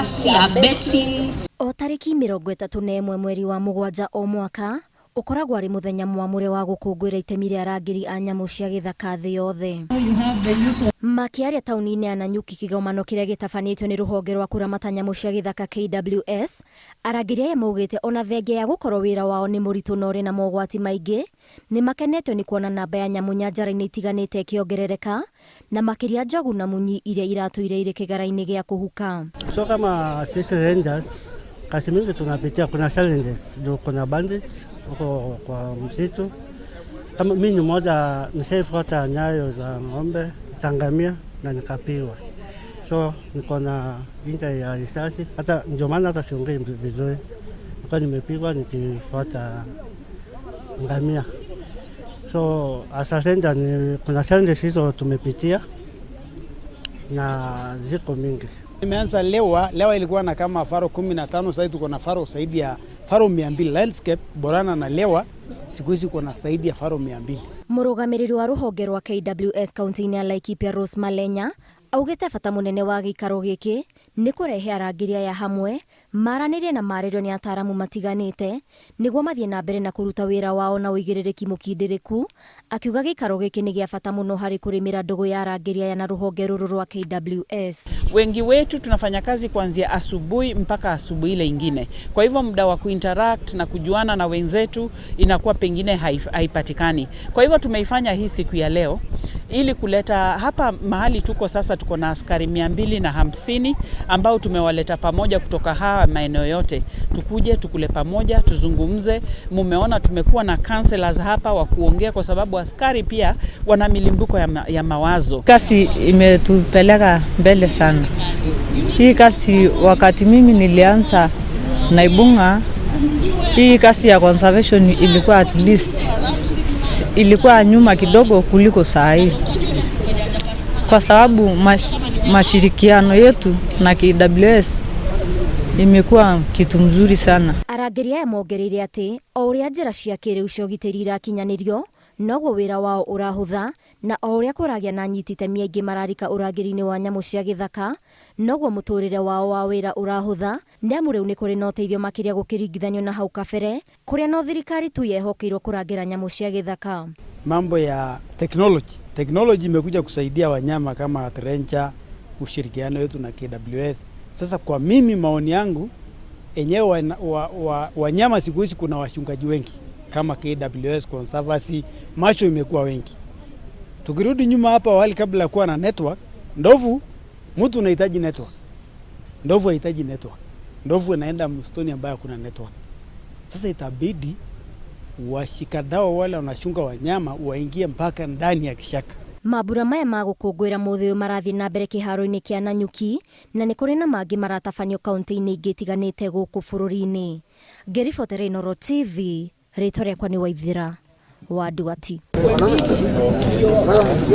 Conservancy are betting. O tarĩki 31 mweri wa 7 o mwaka ũkoragwo arĩ mũthenya mwamũre wa gũkũngũĩra itemi rĩa arangĩri a nyamũ cia gĩthaka thĩ yothe. Makĩaria taũni-inĩ ya Nanyuki, kĩgomano kĩrĩa gĩtabanĩtio nĩ rũhonge rwa kũramata nyamũ cia gĩthaka KWS, arangĩri aya maugĩte ona thengia ya gũkorwo wĩra wao nĩ mũritũ na ũrĩ na mogwati maingĩ, nĩ makenetio nĩ kuona namba ya nyamũ nyanjara-inĩ itiganĩte ĩkĩongerereka, na makĩria njogu na munyi iria iratũire irĩ kĩgara-inĩ gĩa kũhuka. So kama sisi rangers, kazi mingi tunapitia, kuna challenges juu kuna bandits huko kwa msitu. Kama mimi ni mmoja nishaifuata nyayo za ng'ombe za ngamia na nikapigwa, so niko na injury ya risasi, hata ndio maana hata siongei vizuri, nilikuwa nimepigwa nikifuata ngamia. So as a ranger ni kuna challenges hizo tumepitia na ziko mingi. Imeanza Lewa. Lewa ilikuwa na kama faro 15, sasa tuko na faro zaidi ya faro 200. Landscape Borana na Lewa siku hizi kuna zaidi ya faro 200. Mũrũgamĩrĩri wa rũhonge rwa KWS kaunti-inĩ ya Laikipia, Rose Malenya, augĩte bata mũnene wa gĩikaro gĩkĩ nĩ kũrehe arangĩri aya hamwe maranĩrie na marĩrio nĩ ataaramu matiganĩte nĩguo mathiĩ na mbere na kũruta wĩra wao na ũigĩrĩrĩki mũkindĩrĩku. Akiuga gĩikaro gĩkĩ nĩ gĩa bata mũno harĩ kũrĩmĩra ndũgũ ya arangĩri aya na rũhonge rũrũ rwa KWS. Wengi wetu tunafanya kazi kuanzia asubuhi mpaka asubuhi ile ingine. Kwa hivyo muda wa kuinteract na kujuana na wenzetu inakuwa pengine haipatikani. Kwa hivyo tumeifanya hii siku ya leo ili kuleta hapa mahali tuko sasa, tuko na askari 250 ambao tumewaleta pamoja kutoka haya maeneo yote, tukuje tukule pamoja, tuzungumze. Mumeona tumekuwa na counselors hapa wa kuongea, kwa sababu askari pia wana milimbuko ya mawazo. Kazi imetupeleka mbele sana. Hii kazi, wakati mimi nilianza Naibunga, hii kazi ya conservation ilikuwa at least ilikuwa nyuma kidogo kuliko saa hii, kwa sababu mashirikiano yetu na KWS imekuwa kitu mzuri sana. Arangĩri aya mongereire atĩ o ũrĩa njĩra cia kĩrĩu cia ũgitĩri irakinyanĩrio, noguo wĩra wao ũrahũtha, na o ũrĩa kũragĩa na anyiti itemi aingĩ mararika ũrangĩri-inĩ wa nyamũ cia gĩthaka, noguo mũtũrĩre wao wa wĩra ũrahũtha, nĩ amu rĩu nĩ kũrĩ na ũteithio makĩria gũkĩringithanio na hau kabere, kũrĩa no thirikari tu yehokeirwo kũrangĩra nyamũ cia gĩthaka. Mambo ya technology. Technology imekuja kusaidia wanyama kama ranger, ushirikiano wetu na KWS. Sasa kwa mimi maoni yangu enyewe wanyama siku hizi kuna wachungaji wengi kama KWS Conservancy, macho imekuwa wengi. Tukirudi nyuma hapa awali, kabla ya kuwa na network, ndovu mtu unahitaji network, ndovu hahitaji network. Ndovu inaenda msituni ambayo hakuna network. Sasa itabidi washikadau wale wanachunga wanyama waingie mpaka ndani ya kishaka. Mambura maya ma gũkũngũĩra mũthĩ ũyũ marathiĩ na mbere kĩharo-inĩ kĩa Nanyuki, na nĩ kũrĩ na mangĩ maratabanio kaunti-inĩ ingĩ itiganĩte gũkũ bũrũri-inĩ. Ngĩribotera Inooro TV, rĩtwa rĩakwa nĩ Waithĩra wa Nduati.